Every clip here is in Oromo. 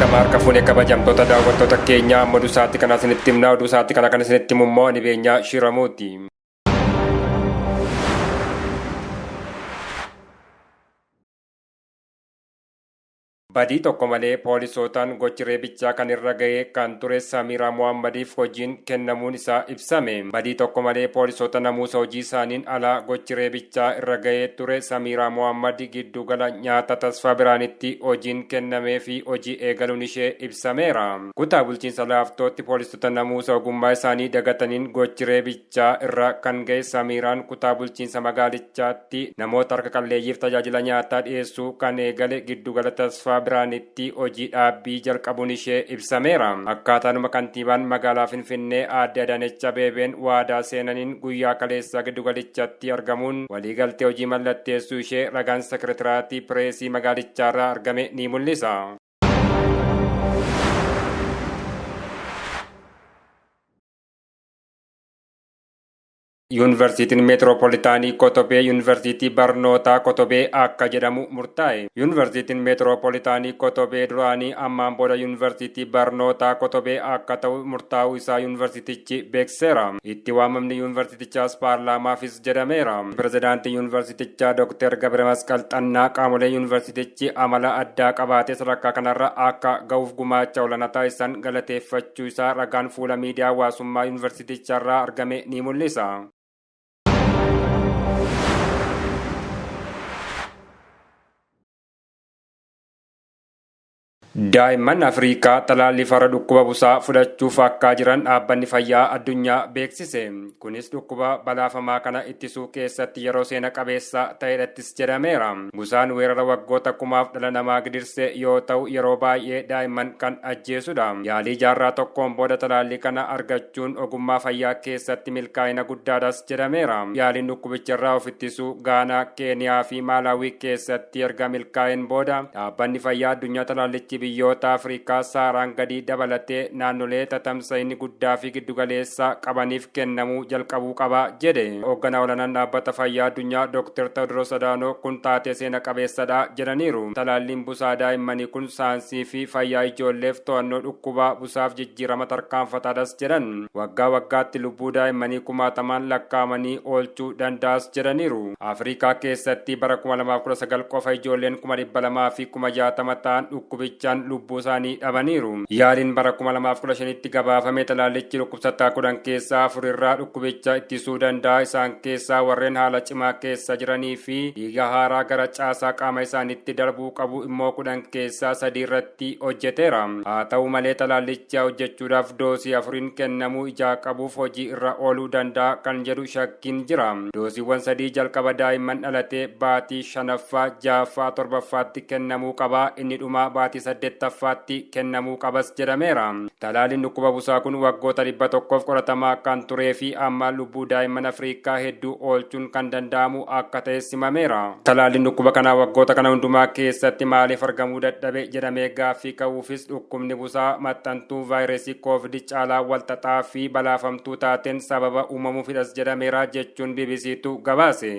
Nama harka fuune kabajamtoota daawwattoota keenyaa amma oduu sa'aatii kanaa isinitti himna. Oduu sa'aatii kana kan isinitti himu immoo ani Beenyaa Shiramuuti. Badii tokko malee poolisootaan gochi reebichaa kan irra ga'e kan ture Samiiraa Mohaammadiif hojiin kennamuun isaa ibsame. Badii tokko malee poolisoota namuusa hojii isaaniin alaa gochi reebichaa irra ga'ee ture Samiiraa Mohaammad giddugala nyaata Tasfaa Biraanitti hojiin kennameefii hojii eegaluun ishee ibsameera. Kutaa bulchiinsa Laaftootti poolisoota namuusa ogummaa isaanii dagataniin gochi reebichaa irra kan ga'e Samiiraan kutaa bulchiinsa magaalichaatti namoota harka qalleeyyiif tajaajila nyaataa dhiyeessuu kan eegale giddugala Tasfaa Biraanitti hojii dhaabbii jalqabuun ishee ibsameera. Akkaataanuma kantiibaan magaalaa Finfinnee aadde Adaanech Abeebeen waadaa seenaniin guyyaa kaleessaa giddugalichatti argamuun waliigaltee hojii mallatteessuu ishee ragaan Sekireetiraatii Pireesii magaalichaarraa argame ni mul'isa. Yuunivarsiitiin Meetiroopolitaanii Kotobee Yuunivarsiitii Barnootaa Kotobee akka jedhamu murtaa'e. Yuunivarsiitiin Meetiroopolitaanii Kotobee duraanii ammaan booda Yuunivarsiitii Barnootaa Kotobee akka ta'u murtaa'uu isaa yuunivarsiitichi beeksiseera. Itti waamamni yuunivarsiitichaas paarlaamaafis jedhameera. Pirezidaantiin yuunivarsiitichaa Dooktar Gabramasqal Xannaa qaamolee yuunivarsiitichi amala addaa qabaatee sadarkaa kanarra akka ga'uuf gumaacha olaanaa taasisan galateeffachuu isaa ragaan fuula miidiyaa hawaasummaa yuunivarsiiticharraa argame ni mul'isa. Daa'imman Afriikaa talaallii farra dhukkuba busaa fudhachuuf akkaa jiran dhaabbanni fayyaa addunyaa beeksise. Kunis dhukkuba balaafamaa kana ittisuu keessatti yeroo seena qabeessa ta'edhattis jedhameera. Busaan weerara waggoota kumaaf dhala namaa gidirse yoo ta'u yeroo baay'ee daa'imman kan ajjeesudha. Yaalii jaarraa tokkoon booda talaallii kana argachuun ogummaa fayyaa keessatti milkaa'ina guddaadhas jedhameera. Yaaliin dhukkubicharraa of ittisuu Gaanaa, Keeniyaa fi Maalaawii keessatti erga milkaa'een booda dhaabbanni fayyaa addunyaa talaallichi biyyoota Afrikaa Saaraan gadii dabalatee naannolee tatamsa'inni guddaa fi giddugaleessa qabaniif kennamuu jalqabuu qaba jedhe. Hoogganaa olaanaan dhaabbata fayyaa addunyaa Dr. Tewodiroos Adaanoo kun taatee seena qabeessadha jedhaniiru. Talaalliin busaa daa'immanii kun saayinsii fi fayyaa ijoolleef to'annoo dhukkubaa busaaf jijjiirama tarkaanfataadhas jedhan. Waggaa waggaatti lubbuu daa'immanii kumaatamaan lakkaa'amanii oolchuu danda'as jedhaniiru. Afrikaa keessatti bara 2019 qofa ijoolleen 260,000 ta'an dhukkubichaan lubbuu isaanii dhabaniiru. Yaaliin bara 2015tti gabaafame talaallichi dhukkubsataa 10 keessaa 4 irraa dhukkubicha ittisuu danda'a. Isaan keessaa warreen haala cimaa keessa jiranii fi dhiiga haaraa gara caasaa qaama isaaniitti darbuu qabu immoo 10 keessaa 3 irratti hojjeteera. Haa ta'u malee talaallicha hojjechuudhaaf doosii 4n kennamuu ijaa qabuuf hojii irra ooluu danda'a kan jedhu shakkiin jira. Doosiiwwan 3 jalqaba daa'imman dhalatee baatii 5ffaa, 6ffaa, 7ffaatti kennamuu qaba. Inni dhumaa baatii 8ffaatti kennamuu qabas jedhameera. Talaaliin dhukkuba busaa kun waggoota 100f qoratamaa kan turee fi amma lubbuu daa'imman Afrikaa hedduu oolchuun kan danda'amu akka ta'es himameera. Talaaliin dhukkuba kanaa waggoota kana hundumaa keessatti maaliif argamuu dadhabe jedhamee gaaffii ka'uufis dhukkubni busaa maxxantuu vaayirasii Koovid caalaa walxaxaa fi balaafamtuu taateen sababa uumamuufidhas jedhameera jechuun BBCtu gabaase.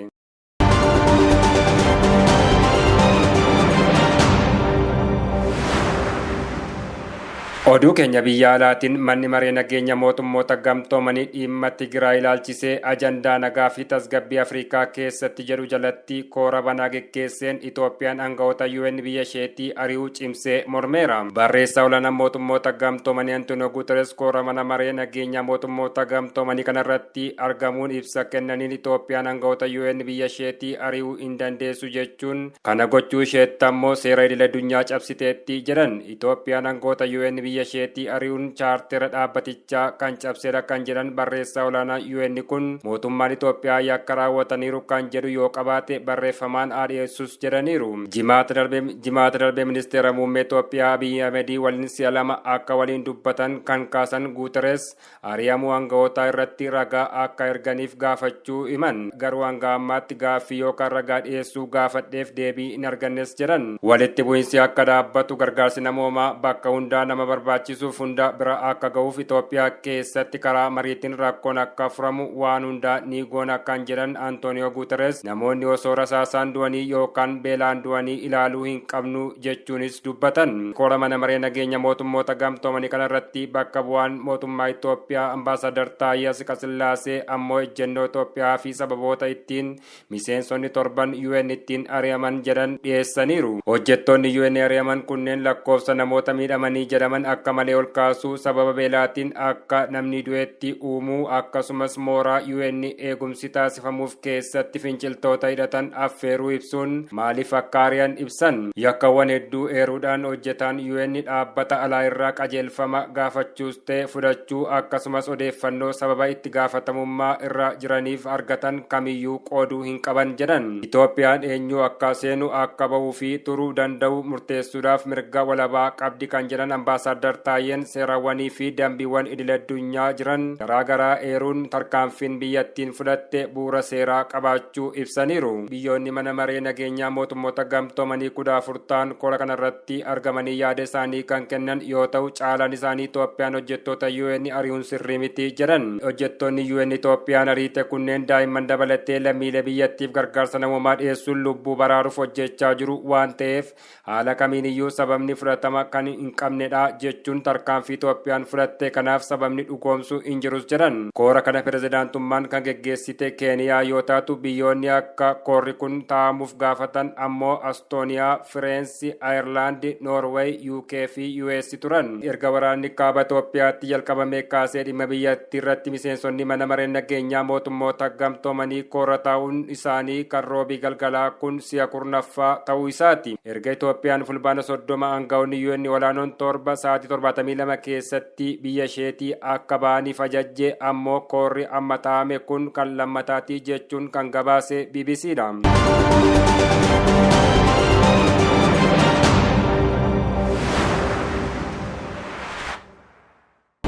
Oduu keenya biyya alaatiin manni maree nageenya mootummoota gamtoomanii dhimma Tigraay ilaalchisee ajandaa nagaa fi tasgabbii Afrikaa keessatti jedhu jalatti koora banaa geggeesseen Itoophiyaan aangawoota UN biyya isheetii ari'uu cimsee mormeera. Barreessaa olaanaan mootummoota gamtoomanii Antonio Guterres koora mana maree nageenya mootummoota gamtoomanii kanarratti argamuun ibsa kennaniin Itoophiyaan aangawoota UN biyya isheetii ari'uu hin dandeessu jechuun kana gochuu isheetti ammoo seera idil addunyaa cabsiteetti jedhan. Itoophiyaan aangawoota UN biyya isheetii ari'uun chaartera dhaabbatichaa kan cabsedha kan jedhan barreessaa olaanaa UN kun mootummaan Itoophiyaa yakka raawwataniiru kan jedhu yoo qabaate barreeffamaan haa dhiyeessus jedhaniiru. Jimaata darbe ministeera muummee Itoophiyaa Abiy Ahmedii waliin si'a lama akka waliin dubbatan kan kaasan Guuteres ari'amuu aanga'ootaa irratti ragaa akka erganiif gaafachuu himan. Garuu hanga ammaatti gaaffii yookaan ragaa dhiyeessuu gaafadheef deebii hin argannes jedhan. Walitti bu'insi akka dhaabbatu gargaarsi namoomaa bakka hundaa nama barbaachisuuf hunda bira akka gahuuf Itoophiyaa keessatti karaa mariitiin rakkoon akka furamu waan hundaa ni goona kan jedhan Antooniyoo Guuteres, namoonni osoo rasaasaan du'anii yookaan beelaan du'anii ilaaluu hin qabnu jechuunis dubbatan. Kora Mana Maree Nageenya Mootummoota Gamtoomanii kanarratti bakka bu'aan mootummaa Itoophiyaa Ambaasaadar Taayyee Atsiqasillaasee ammoo ejjennoo Itoophiyaa fi sababoota ittiin miseensonni torban UN ittiin ari'aman jedhan dhiyeessaniiru. Hojjettoonni UN ari'aman kunneen lakkoofsa namoota miidhamanii jedhaman akka malee ol kaasuu, sababa beelaatiin akka namni du'etti uumuu, akkasumas mooraa UN eegumsi taasifamuuf keessatti finciltoota hidhatan affeeruu ibsuun maaliif akka ari'an ibsan. Yakkawwan hedduu eeruudhaan hojjetaan UN dhaabbata alaa irraa qajeelfama gaafachuus ta'e fudhachuu, akkasumas odeeffannoo sababa itti gaafatamummaa irra jiraniif argatan kamiyyuu qooduu hin qaban jedhan. Itoophiyaan eenyu akka seenu, akka bahuu fi turuu danda'u murteessuudhaaf mirga walabaa qabdi kan jedhan Ambaasaaddar Taayyeen, seerawwanii fi dambiiwwan idil-addunyaa jiran garaagaraa eeruun tarkaanfiin biyyattiin fudhatte bu'uura seeraa qabaachuu ibsaniiru. Biyyoonni Mana Maree Nageenyaa Mootummoota Gamtoomanii 14 ta'an kora kanarratti argamanii yaada isaanii kan kennan yoo ta'u, caalaan isaanii Itoophiyaan hojjettoota UN ari'uun sirrii miti jedhan. Hojjettoonni UN Itoophiyaan ariite kunneen daa'imman dabalatee lammiilee biyyattiif gargaarsa namoomaa dhiyeessuun lubbuu baraaruuf hojjechaa jiru waan ta'eef haala kamiiniyyuu sababni fudhatama kan hin qabnedha jechuun tarkaanfii Itoophiyaan fudhatte kanaaf sababni dhugoomsu hin jirus jedhan. Koora kana pirezidaantummaan kan geggeessite Keeniyaa yoo taatu, biyyoonni akka koorri kun taa'amuuf gaafatan ammoo Astooniyaa, Fireensi, Ayerlaandi, Noorweey, UK fi US turan. Erga waraanni Kaaba Itoophiyaatti jalqabamee kaasee dhimma biyyattii irratti miseensonni Mana Maree Nageenyaa Mootummoota Gamtoomanii koora taa'uun isaanii kan Roobii galgalaa kun si'a 10ffaa ta'uu isaati. Erga Itoophiyaan Fulbaana 30 aanga'oonni UN olaanoon torba sa'aatii 72 keessatti biyya isheetii akka ba'aniif ajajje ammoo koorri amma taa'ame kun kan lammataati jechuun kan gabaase BBC dha.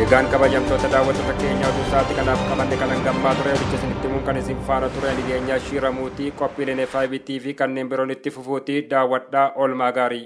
Egaan kabajamtoota daawwattoota keenya, oduu sa'aatii kanaaf qabanne kan hangammaa ture. Odicha isinitti himuun kan isin faana ture ani Dhiyeenyaa Shiiramuuti. Qophiileen FIB TV kanneen biroon itti fufuuti daawwadhaa. Oolmaa gaarii.